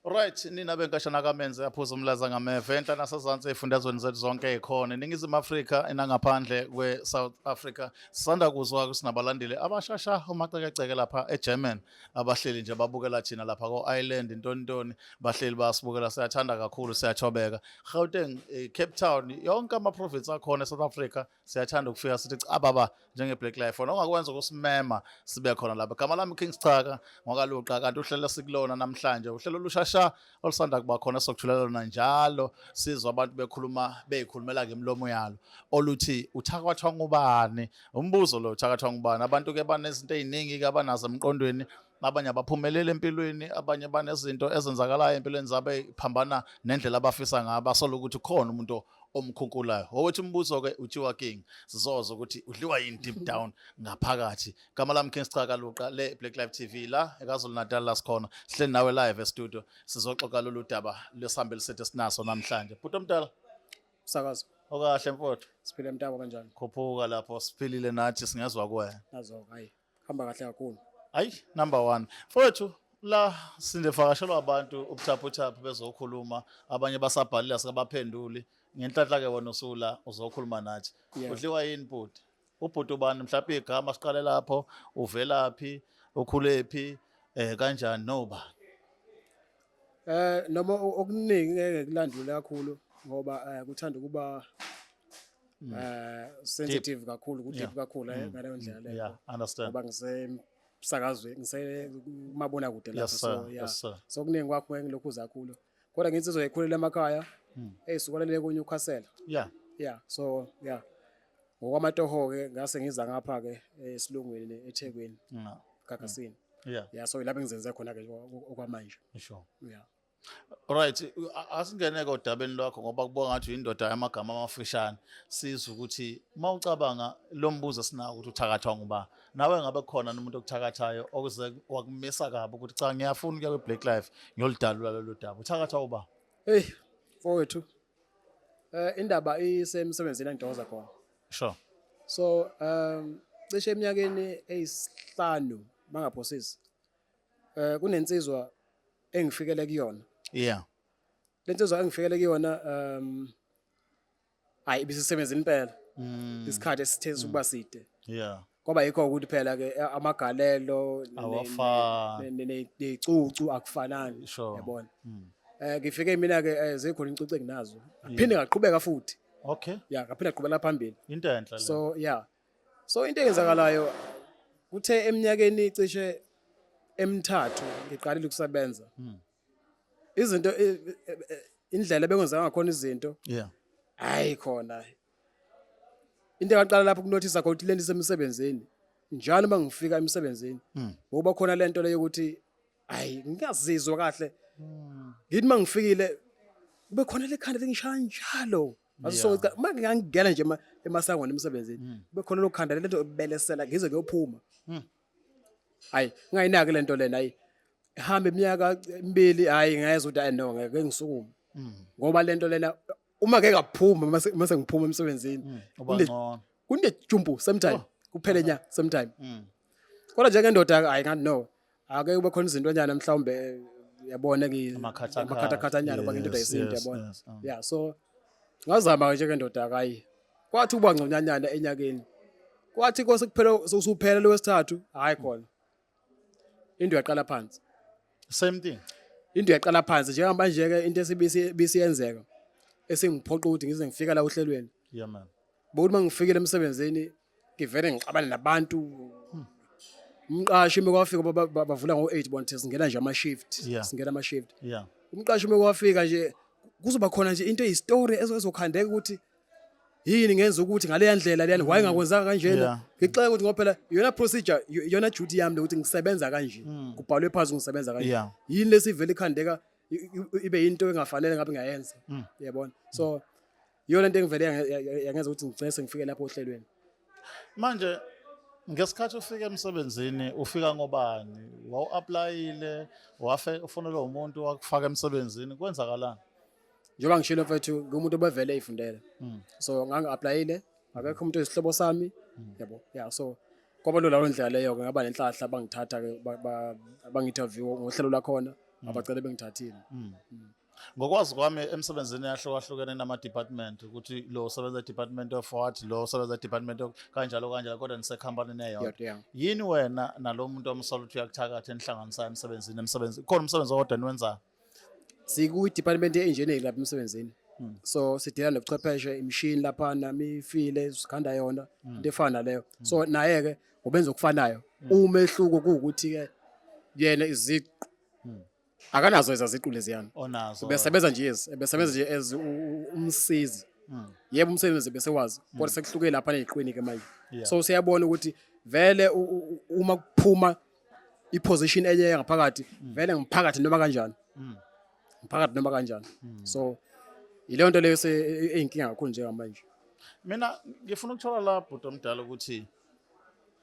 Right, nina benkashana kaMenzi aphuza umlaza ngameva enhla nasezansi ey'fundazweni zethu zonke ey'khona eNingizimu Afrika enangaphandle kwe-South Africa. Sisanda kuzwa sinabalandeli abashasha umacekeceke lapha eGerman abahleli nje babukela thina lapha ko-Ireland ntoni ntoni bahleli bayasibukela, siyathanda kakhulu, siyathobeka. Gauteng, Cape Town, yonke ama-province akhona e-South Africa siyathanda ukufika sithi cha baba njenge-Black Life. Wona ongakwenza ukusimema sibe khona lapha. Igama lami King Schaka ngwakaluqa, kanti uhlelo sikulona namhlanje uhlelo olushasha olusanda kuba khona sokuthulela lona njalo, sizwa abantu bekhuluma beyikhulumela ngemilomo yalo, oluthi uthakathwa ngubani? Umbuzo lo, uthakathwa ngubani? Abantu ke banezinto ey'ningi ke abanazo emqondweni, abanye abaphumeleli empilweni, abanye banezinto ezenzakalayo empilweni zabo eyiphambana nendlela abafisa ngayo, basola ukuthi khona umuntu omkhunkulayo. Owethu umbuzo-ke uthiwa king, sizoza ukuthi udliwa yini deep down ngaphakathi. Gama lami King Schaka Luqa le Black Life TV la eKwaZulu Natal la sikhona, sihleli nawe live e-studio, sizoxoxa lolu daba lesihambe lisethe sinaso namhlanje. Bhuti omdala. Msakazo. Okahle mfowethu? Siphile mntako, kanjani? Khuphuka lapho, siphilile nathi, singezwa kuwena. Nazo, hayi. Hamba kahle kakhulu. Hayi, number 1 mfowethu, la sindevakashelwa abantu ubuthaphuthaphu bezokhuluma, abanye basabhalile asikabaphenduli. Ngenhlanhla ke wena usula uzokhuluma nathi. Udliwa yini bhuti? Ubhuti ubani mhlawumbe igama, siqale lapho, uvelaphi, ukhulephi, kanjani, noba? Noma okuningi ngeke kulandule kakhulu ngoba kuthanda ukuba sensitive kakhulu, ku deep kakhulu ngaleyo ndlela leyo. Yeah, understand. Ngoba ngisemsakazweni, ngise kumabona kude lapho, so yeah. Yes sir. So kuningi kwakho ngeke ngilokhu kakhulu. Kodwa ngithi sizoyikhulela emakhaya. Eyisukalele kuNewcastle. Yeah, so yeah. Ngokwamatoho ke ngase ngiza ngapha ke esilungwini eThekwini, Gagasini. Yeah, so lapho ngizenze khona ke okwamanje. Yeah. Right, asingene ke odabeni lwakho ngoba kubonga ngathi uyindoda yamagama amafushane. Sizwe ukuthi mawucabanga lo mbuzo sinawo ukuthi uthakathwa nguba. Nawe ngabe khona umuntu okuthakathayo okuze wakumisa kabi ukuthi cha ngiyafuna ukuya kwe-Black Life ngiyolidalula lolu daba. Uthakathwa uba? Hey, mfowethu. Indaba isemsebenzini engitokoza khona. So cishe eminyakeni eyisihlanu mangaphosisi. Kunensizwa engifikele kuyona. Lensizwa engifikele kuyona hayi ibisisebenza impela. Isikhathi esithe ukuba side. Kwaba yikho ukuthi phela ke amagalelo Awafani. nezicucu akufanani, yabona. Ngifike mina ke zikhona incucu enginazo. Ngaphinde ngaqhubeka futhi. Yeah, ngaphinde ngaqhubela phambili. Into enhle le. So yeah. So into eyenzakalayo kuthe eminyakeni cishe emithathu ngiqalile ukusebenza. Izinto indlela ebengenzeka ngakhona izinto. Hayi khona. Into engaqala lapho ukunothisa khona ukuthi lento isemsebenzini. Njalo uma ngifika emsebenzini, ngoba khona lento leyo ukuthi hayi ngingazizwa kahle. Ngithi mangifikile kube khona lekhanda lengishaya njalo. Ngaso sonke uma ngingena nje emasangweni emsebenzini, kube khona lokhanda lento ebelesela ngize ngiyophuma. Hayi ngayinaki lento lena, hayi hamba iminyaka emibili, hayi ngayeza ukuthi hayi no ngeke ngisukume. Ngoba lento lena uma ngeke ngaphuma mase ngiphuma emsebenzini Uba ngcono. Kunejumpu sometime kuphele nya sometime. Kodwa njengendoda hayi ngathi no ake kube khona izinto nyana mhlawumbe yabona ke Amakhathakhatha. Amakhathakhathanyana ngoba indoda yesintu, yabona. Yeah, so ngazama ke njengendoda kayi kwathi uba ngconyanyana enyakeni kwathi kose kuphela usuphela lo wesithathu, hayi khona into yaqala phansi. Same thing. Into yaqala phansi njengamanje ke into esibisi bisiyenzeka esingiphoqa ukuthi ngize ngifika la ohlelweni. Yeah man. Bokuthi mangifikile emsebenzini ngivele ngixabane nabantu. Umqashi uma kwafika bavula ngo-8 bona singena nje ama-shift. Singena ama-shift. Umqashi uma kwafika nje kuzoba khona nje into eyistory ezokhandeka ukuthi yini ngenza ukuthi ngaleya ndlela leyani why ngakwenzanga kanjena. Ngixeke ukuthi ngoba phela iyona procedure, iyona duty yami lokuthi ngisebenza kanje, kubhalwe phansi ngisebenza kanje. Yini lesivele ikhandeka ibe into engafanele ngabe ngiyayenza, yabona? So iyona into engivele yangenza ukuthi ngigcine sengifike lapho ohlelweni. Manje ngesikhathi ufika emsebenzini ufika ngobani? Wawu-applyile, wafe ufonelwa umuntu wakufaka emsebenzini, kwenzakalani? Njengoba ngishilo mfethu, ngumuntu obevele eyifundela. So ngangi-applyile, akekho umuntu oyisihlobo sami, yabo. Yeah, so kwaba lula leyo ndlela leyo ke, ngaba nenhlahla bangithatha ke bangi-interview ngohlelo lwakhona. Abagcine bengithathile. Ngokwazi kwami, emsebenzini yahlukahlukene nama-department, ukuthi lo usebenza e-department of what, lo usebenza e-department of kanjalo kanjalo, kodwa nisekhampanini eyodwa. Yini wena nalo muntu omsola ukuthi uyakuthakatha enihlanganisayo emsebenzini? Emsebenzini khona umsebenzi owodwa niwenzayo? Sikwi-department ye-engineering lapha emsebenzini, so sidila nobuchwepheshe, imishini laphana mifile sikhanda yona, into efana naleyo. So naye-ke ubenza okufanayo. Umehluko kuwukuthi-ke yena iziqu akanazo, ezaziqu leziyana. Onazo. Besebenza nje besebenza nje as umsizi. Yebo, umsebenzi besewazi, kodwa sekuhluke lapha neziqwini-ke manje. So siyabona ukuthi vele uma kuphuma i-position enye ngaphakathi, vele ngiphakathi noma kanjani, ngiphakathi noma kanjani. So ileyo nto leyo eyinkinga kakhulu njengamanje. Mina ngifuna ukuthola la, bhuti omdala, ukuthi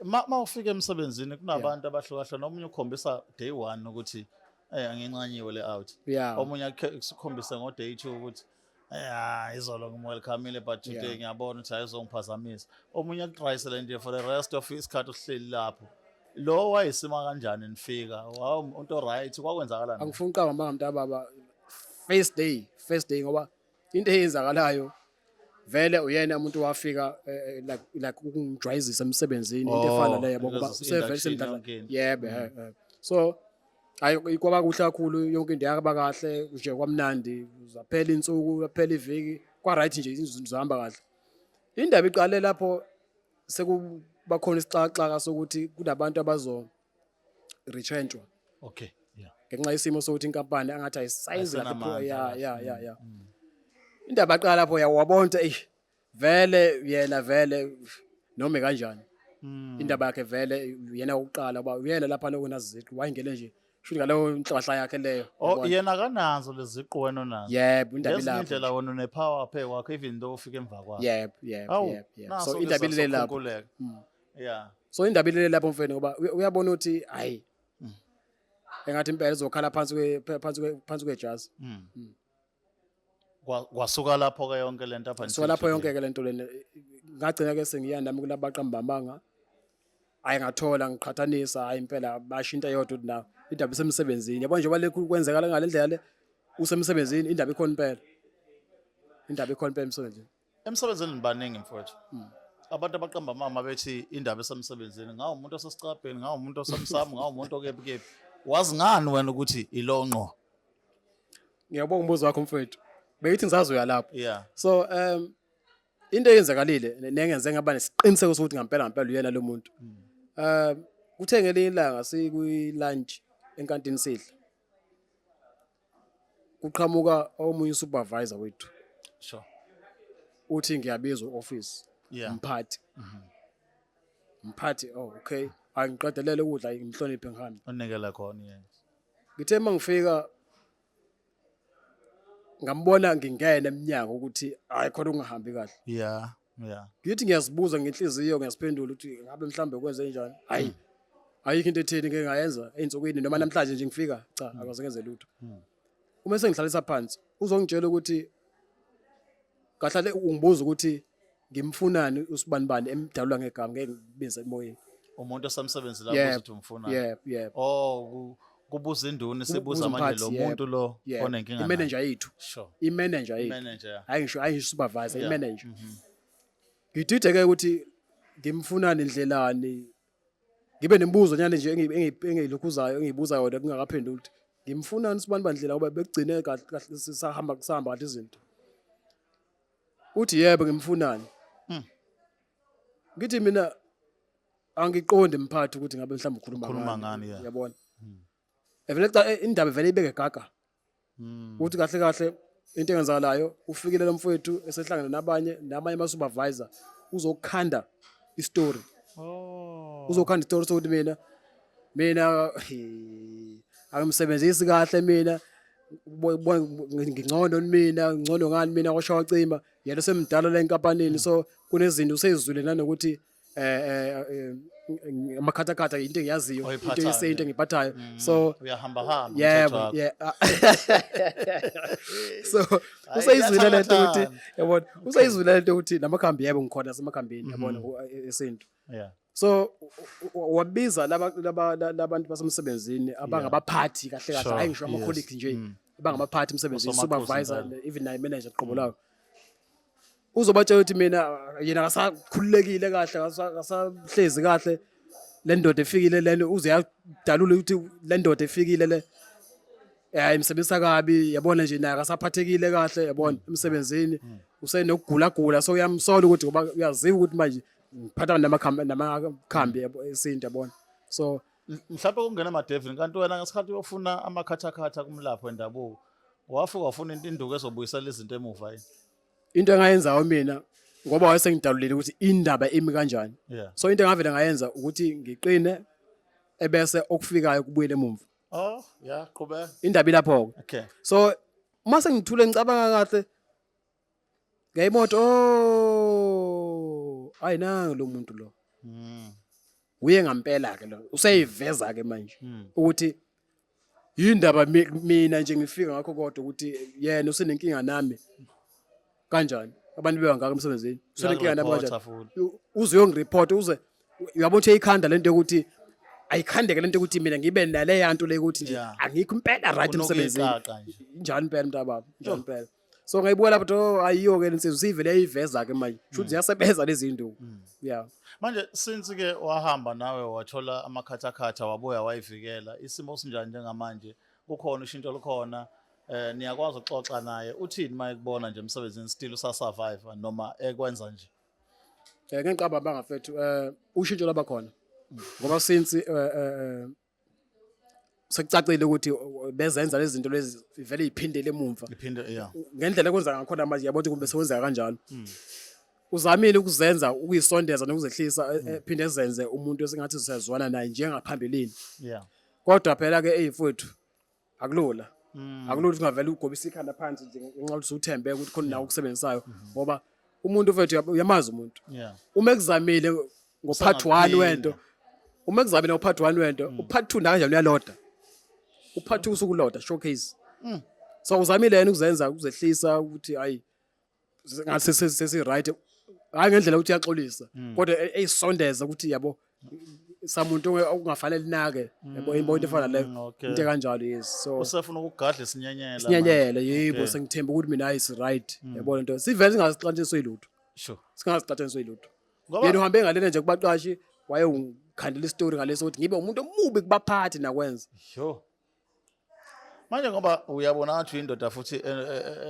ma ufika emsebenzini kunabantu abahlukahlukene. Omunye ukhombisa day one ukuthi angincanyiwe le out. Omunye akukhombise ngo day two ukuthi izolo ngimwelcomile, but today ngiyabona ukuthi ayizongiphazamisa. Omunye akudrayisele nje for the rest of isikhathi uhleli lapho. Lo wayesima kanjani nifika? Wawu umuntu right? Kwakwenzakalani? Angifuni uqamba amanga, mntababa. First day, first day, ngoba into eyenzakalayo vele uyena umuntu wafika like ukungijwayezisa emsebenzini, into efana leyo, yabo, ngoba lezo usevele induction semdala. Yonke into. Yebo, eh. So hayi, kwaba kuhle kakhulu, yonke into yakaba kahle nje, kwamnandi, zaphela insuku, yaphela iviki, kwa right nje, izinto zihamba kahle. Indaba iqale lapho sekuba khona isixakaxaka sokuthi kunabantu abazo retrenchwa ngenxa yesimo sokuthi inkampani angathi ayisayenzi kahle. Ayisenamandla kahle. Ya. Indaba aqala lapho, yawabona ukuthi eish, vele yena vele noma kanjani indaba yakhe vele uyena wokuqala, uba uyena lapha lokunaziqu wayengene nje, shuthi ngaleyo nhlahla yakhe leyo. Oh, Yabona? yena akanazo leziqu, wena onazo. Yebo, indaba Ngezinye ilapho. indlela wena une-power phe kwakho even though ufike emva kwakho. Yebo. Awu, Yebo, naso so ke indaba ilele lapho. sasokhukuleka. So indaba ilele lapho, mfethu, ngoba uyabona ukuthi hayi, engathi impela izokhala phansi kwejazi. Kwasuka lapho ke yonke lento up So until lapho today. yonke ke lento lena ngagcina ke sengiya nami kulabaqamba amanga. Hayi, ngathola ngiqhathanisa, hayi impela basho into eyodwa, ukuthi na indaba isemsebenzini, yabo, njengoba lokhu kwenzekala ngale ndlela le, usemsebenzini, indaba ikhona impela, indaba ikhona impela emsebenzini. Emsebenzini nibaningi, mfowethu. Abantu abaqamba amama bethi indaba esemsebenzini, ngawo umuntu osesicabheni, ngawo umuntu osemsamo, ngawo umuntu okephi kephi. Wazi ngani wena ukuthi ilo ngqo? Ngiyabonga umbuzo wakho, mfowethu, bengithi ngisazoya lapho. So into eyenzakalile nengenze ngaba nesiqiniseko sokuthi ngampela ngampela uyena lo muntu, kuthe ngelinye ilanga sikwi lunch enkantini sidla, kuqhamuka omunye supervisor wethu, uthi ngiyabizwa office. Mphathi, mphathi, oh okay, angiqedelele ukudla, ngimhloniphe, ngihambe. Unikele khona, yes. Ngithe mangifika ngambona ngingena eminyango ukuthi hayi, khona ungahambi kahle. Ngithi ngiyazibuza ngenhliziyo, ngiyaziphendula ukuthi ngabe mhlambe kwenze njani. Hayi, ayikho into etheni ngeke ngayenza ey'nsukwini noma namhlanje nje ngifika, cha, akwaze ngenze lutho. Uma sengihlalisa phansi uzongitshela ukuthi kahlale ungibuza ukuthi ngimfunani usibanibani, emdalula ngegama, ngeke ngibize emoyeni. Umuntu osemsebenzi lapho uthi umfuna. Yebo. Oh, kubuza induna, sibuza Kubuza manje lo umphathi, yebo. muntu lo onenkinga naye. I-manager yethu. I-manager yethu. I-manager. Hayi ngisho, hayi ngisho supervisor, i-manager. Ngidide-ke ukuthi ngimfunani, ndlelani, ngibe nemibuzo nyane nje engiyilokhuzayo, engiyibuza yona kungakaphenduli, ukuthi ngimfunani sibani bandlela, ngoba bekugcine kahle kahle sisahamba, kusahamba kahle izinto. Uthi yebo, ngimfunani. Ngithi mina angiqondi, mphathi, ukuthi ngabe mhlawumbe ukhuluma Ukhuluma ngani, yeah. Yabona, evele cha, indaba vele ibeke gaga ukuthi kahle kahle into engenzakalayo, ufikile lo mfowethu esehlangene nabanye namanye ama-supervisor, uzokhanda i-story. Uzokhanda i-story sokuthi mina he, angimsebenzisi kahle mina, ngingcono mina, ngcono ngani mina, kwasho wacima yena semdala la enkampanini. So kunezinto usezizwile nanokuthi amakhathakhatha into engiyaziyo, into Oyiphathayo, yesinto engiphathayo, so Uyahamba hamba. Yebo. Umthetho wakho. Yeah, so Hayi, usayizwile lento ukuthi kuyathathana. yabona, usayizwile lento ukuthi namakhambi, yebo, ngikhona nasemakhambini, yabona, esintu. So wabiza laba labantu basemsebenzini abangabaphathi kahle kahle, hayi ngisho ama-colleagues nje, abangabaphathi emsebenzini, Osomaqhuzu supervisor, impela. even naye manager qobo lawo. Uzobatshela ukuthi mina yena akasakhululekile kahle, akasahlezi kahle. Le ndoda efikile lena, uze yadalula ukuthi le ndoda efikile le imsebenzisa kabi, yabona nje, naye akasaphathekile kahle, yabona, emsebenzini usenokugula gula. So uyamsola ukuthi ngoba uyaziwa ukuthi manje ngiphatha namakhambi yabo, esintu, yabona, so Mhlawumbe kungena amadevini, kanti wena ngesikhathi uyofuna amakhathakhatha kumlaphi wendabuko wafika wafuna into induku ezobuyisela izinto emuva yini? Into engayenzayo mina, ngoba wayesengidalulile ukuthi indaba imi kanjani, so into engavele ngayenza ukuthi ngiqine, ebese okufikayo kubuyele emumva. Oh yeah, qhubeka. Indaba ilapho-ke. So uma sengithule ngicabanga kahle ngeyimoto, oh, ayinanga lo muntu lo, uye ngampela ke lo useyiveza ke manje ukuthi yindaba mina nje ngifika ngakho, kodwa ukuthi yena usenenkinga nami kanjani, abantu bebangaka emsebenzini, usenenkinga nami Uyakuripotha kanjani? futhi. Uze uyongireport, uze uyabona ukuthi ikhanda lento yokuthi ayikhandeke lento yokuthi mina ngibe nale yanto le ukuthi nje angikho impela right Unuka emsebenzini. iqaqa nje. Njani impela, mntababa, njani impela. So ngayibuka lapho ukuthi, oh, ayiyo ke lensizwa, usivele yayiveza ke manje, shuthi ziyasebenza lezi zinto, yeah. Manje since ke wahamba nawe wathola amakhathakhatha, wabuya wayivikela, isimo sinjani njengamanje? Kukhona ushintsho olukhona? Niyakwazi ukuxoxa naye? Uthini uma ekubona nje emsebenzini, still usasurvive noma ekwenza nje? Ngenqaba bangafethu, ushintsho laba khona ngoba since sekucacile ukuthi bezenza lezi zinto lezi vele iphindele emumva Iphinde, yeah. ngendlela ekwenza ngakhona manje, yabo, ukuthi kumbe sekwenzeka kanjalo. Uzamile ukuzenza, ukuyisondeza nokuzehlisa, phinde ezenze umuntu esingathi siyazwana naye njengaphambilini, kodwa phela ke eyifowethu akulula, akulula ukuthi ungavele ugobise ikhanda phansi nje ngenxa yokuthi uthembe ukuthi khona nawe ukusebenzisayo, ngoba umuntu mfethu uyamazi umuntu uma ekuzamile ngo-part 1 Usengakuphinda. wento, uma ekuzamile ngo-part 1 wento, u-part 2 nakanjani uyaloda, u-part 2 usukuloda showcase. So uzamile yena ukuzenza, ukuzehlisa ukuthi hayi, ngathi sesi right, hayi ngendlela ukuthi uyaxolisa, kodwa eyisondeza ukuthi yabo samuntu okungafanele nake, yabo, into efana leyo, into kanjalo, yes. So Usefuna ukugadla isinyenyela. Sinyenyele, yebo. Sengithemba ukuthi mina is right, yabo, lento sivele singazixatshaniswe yilutho, singazixatshaniswe yilutho. Yena uhambe ngalena nje kubaqashi, waye ungikhandela isitori ngaleso ukuthi ngibe umuntu omubi kubaphathi nakwenza. Sure. Manje ngoba uyabona ngathi uyindoda futhi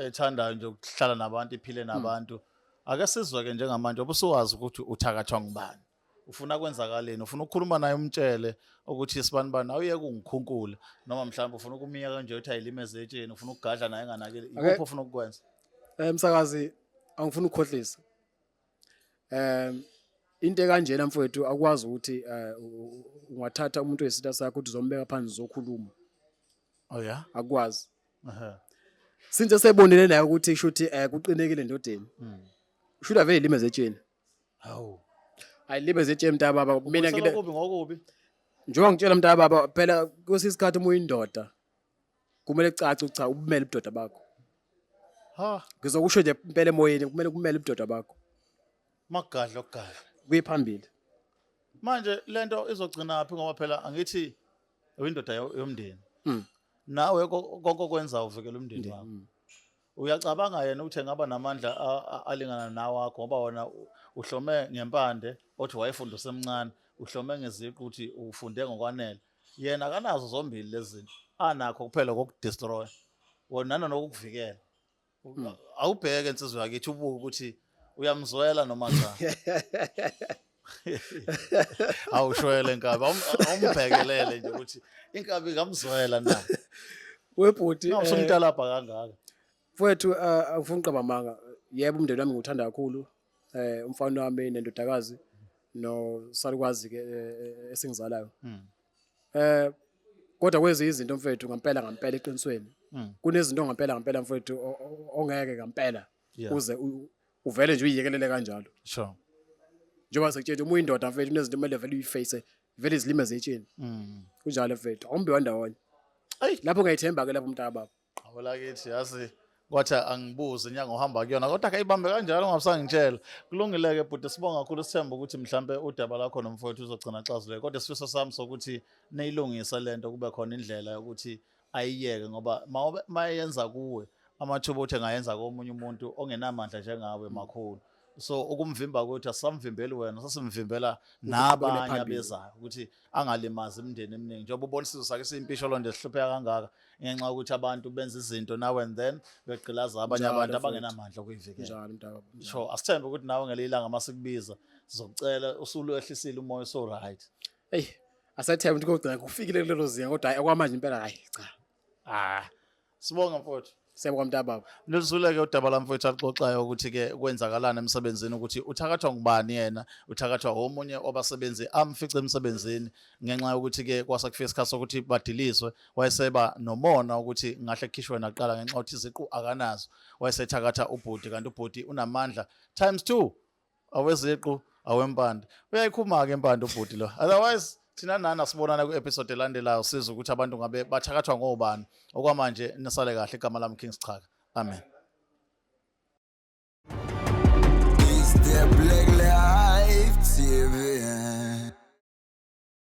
ethandayo nje ukuhlala nabantu, iphile nabantu. Ake sizwe ke njengamanje obusuwazi ukuthi uthakathwa ngubani. Ufuna kwenzakaleni? Ufuna ukukhuluma naye umtshele ukuthi sibani bani awuyeke ungikhunkula, noma mhlawumbe ufuna ukumiyeka nje uthi ayilimeze etsheni, ufuna ukugadla naye enganakile. Ikuphi ofuna ukukwenza? Msakazi, angifuni ukukhohlisa. Into ekanjena mfowethu akwazi ukuthi ungathatha umuntu oyisitha sakho ukuthi uzombeka phansi uzokhuluma. Oh yeah. Akwazi. Since sebonile naye ukuthi shuthi kuqinekile endodeni. Shuthi avele ilimeze etsheni. Hawu. Ayilibe zetsheni, mntababa, mina Ubuyisela ngile kubi ngokubi. Njengoba ngitshela, mntababa, phela kwesinye isikhathi uma uyindoda kumele kucace ukuthi cha, ubumele ubudoda bakho. Ha, Ngizokusho nje impela emoyeni, kumele kumele ubudoda bakho. Magadla okugadla. Kuye phambili. Manje lento izogcina phi, ngoba phela angithi uyindoda yomndeni. Nawe konke okwenza uvikela umndeni wakho. Uyacabanga yena ukuthi engaba namandla alingana nawakho, ngoba wona uhlome ngempande othi wayefunda usemncane, uhlome ngeziqu ukuthi ufunde ngokwanele. Yena akanazo zombili lezi zinto. Anakho kuphela kokudestroy. Wona nanokukuvikela. Awubheke insizwa yakithi, ubuke ukuthi uyamzwela noma cha. Awushwele nkabi, awumbhekelele nje ukuthi inkabi ingamzwela na. Webhuti, Usumtalabha kangaka. Mfowethu, angifuni uqamba amanga. Yebo, umndeni wami ngiwuthanda kakhulu. Umfana wami nendodakazi no salukwazi ke esingizalayo. Kodwa kwezinye izinto mfethu, ngempela ngempela, eqinisweni kunezinto ngempela ngempela mfethu ongeke ngempela uze uvele nje uyiyekelele kanjalo. Njengoba sekutshela, uma uyindoda mfethu kunezinto kumele vele uyiface, vele izilime zetsheni. Kunjalo mfethu, awumbiwa ndawonye. Ayi. Lapho ngiyayithemba ke lapho, mntaka baba. Awulakithi yazi. Kwathi angibuze inyanga ohamba kuyona kodwa akayibambe kanjalo ungabusangitshela. Kulungile-ke bhuti, sibonga kakhulu, sithemba ukuthi mhlampe udaba lakho nomfowethu uzogcina xazuleke. Kodwa isifiso sami sokuthi niyilungise lento, kube khona indlela yokuthi ayiyeke, ngoba mayenza kuwe amathuba okuthi engayenza komunye umuntu ongenamandla njengawe makhulu. So ukumvimba kwethu asisamvimbeli wena, sasimvimbela nabanye phambili. Abezayo ukuthi angalimazi imindeni eminingi, njengoba ubona isizwe sakhe siyimpisho lonto esihlupheka kangaka ngenxa yokuthi abantu benza izinto now and then begqilaza abanye Njalo, abantu mfowethu. abangenamandla okuyivikela. Njalo, mntaka. Njalo. Sure, asithembe ukuthi nawe ngelinye ilanga masikubiza sizokucela usulwehlisile umoya, so right. Eyi, asethemba ukuthi kogcina kufikile kulelo zinga, kodwa hhayi, okwamanje impela hhayi cha. Ah, sibonga mfowethu. Siyabonga, mntababa. Nilizwile-ke udaba lamfowethu aluxoxayo ukuthi-ke kwenzakalani emsebenzini, ukuthi uthakathwa ngubani yena, uthakathwa omunye wabasebenzi amfice emsebenzini ngenxa yokuthi-ke kwase kufika isikhathi sokuthi badilizwe, wayeseba nomona ukuthi ngahle kukhishwe nakuqala ngenxa yokuthi iziqu akanazo, wayesethakatha ubhuti, kanti ubhuti unamandla times two aweziqu awempande. Uyayikhuma-ke impande ubhuti lo. Otherwise thina nani asibonana kwi-episode elandelayo, sizwe ukuthi abantu ngabe bathakathwa ngobani. Okwamanje nisale kahle. Igama lami King Sichaka, amen.